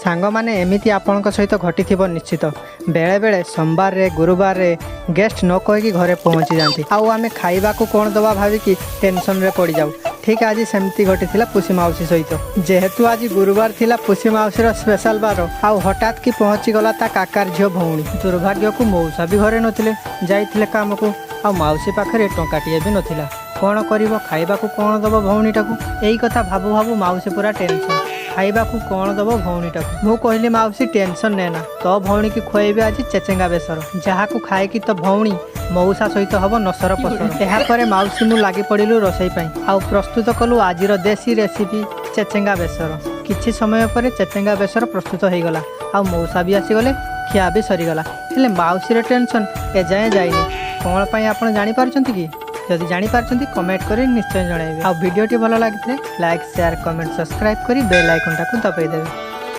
ସାଙ୍ଗମାନେ, ଏମିତି ଆପଣଙ୍କ ସହିତ ଘଟିଥିବ ନିଶ୍ଚିତ। ବେଳେବେଳେ ସୋମବାରରେ, ଗୁରୁବାରରେ ଗେଷ୍ଟ ନ କହିକି ଘରେ ପହଞ୍ଚି ଯାଆନ୍ତି ଆଉ ଆମେ ଖାଇବାକୁ କ'ଣ ଦେବା ଭାବିକି ଟେନସନରେ ପଡ଼ିଯାଉ। ଠିକ୍ ଆଜି ସେମିତି ଘଟିଥିଲା ପୁଷି ମାଉସୀ ସହିତ। ଯେହେତୁ ଆଜି ଗୁରୁବାର ଥିଲା, ପୁଷି ମାଉସୀର ସ୍ପେଶାଲ ବାର, ଆଉ ହଠାତ୍ କି ପହଞ୍ଚିଗଲା ତା କାକାର ଝିଅ ଭଉଣୀ। ଦୁର୍ଭାଗ୍ୟକୁ ମଉସା ବି ଘରେ ନଥିଲେ, ଯାଇଥିଲେ କାମକୁ। ଆଉ ମାଉସୀ ପାଖରେ ଟଙ୍କାଟିଏ ବି ନଥିଲା। କ'ଣ କରିବ, ଖାଇବାକୁ କ'ଣ ଦେବ ଭଉଣୀଟାକୁ? ଏଇ କଥା ଭାବୁ ଭାବୁ ମାଉସୀ ପୁରା ଟେନସନ୍। ଖାଇବାକୁ କ'ଣ ଦେବ ଭଉଣୀଟାକୁ? ମୁଁ କହିଲି, "ମାଉସୀ, ଟେନସନ୍ ନେନା। ତୋ ଭଉଣୀକି ଖୁଆଇବି ଆଜି ଚେଚେଙ୍ଗା ବେସର, ଯାହାକୁ ଖାଇକି ତୋ ଭଉଣୀ ମଉସା ସହିତ ହବ ନସର ପସର।" ଏହାପରେ ମାଉସୀ ମୁଁ ଲାଗି ପଡ଼ିଲୁ ରୋଷେଇ ପାଇଁ ଆଉ ପ୍ରସ୍ତୁତ କଲୁ ଆଜିର ଦେଶୀ ରେସିପି ଚେଚେଙ୍ଗା ବେସର। କିଛି ସମୟ ପରେ ଚେଚେଙ୍ଗା ବେସର ପ୍ରସ୍ତୁତ ହେଇଗଲା ଆଉ ମଉସା ବି ଆସିଗଲେ, ଖିଆ ବି ସରିଗଲା। ହେଲେ ମାଉସୀର ଟେନସନ୍ ଏଯାଏଁ ଯାଇନି। କ'ଣ ପାଇଁ, ଆପଣ ଜାଣିପାରୁଛନ୍ତି କି? ଯଦି ଜାଣିପାରୁଛନ୍ତି, କମେଣ୍ଟ କରି ନିଶ୍ଚୟ ଜଣାଇବେ। ଆଉ ଭିଡ଼ିଓଟି ଭଲ ଲାଗିଥିଲେ ଲାଇକ୍, ସେୟାର, କମେଣ୍ଟ, ସବସ୍କ୍ରାଇବ୍ କରି ବେଲ୍ ଆଇକନ୍ଟାକୁ ଦବାଇ ଦେବେ।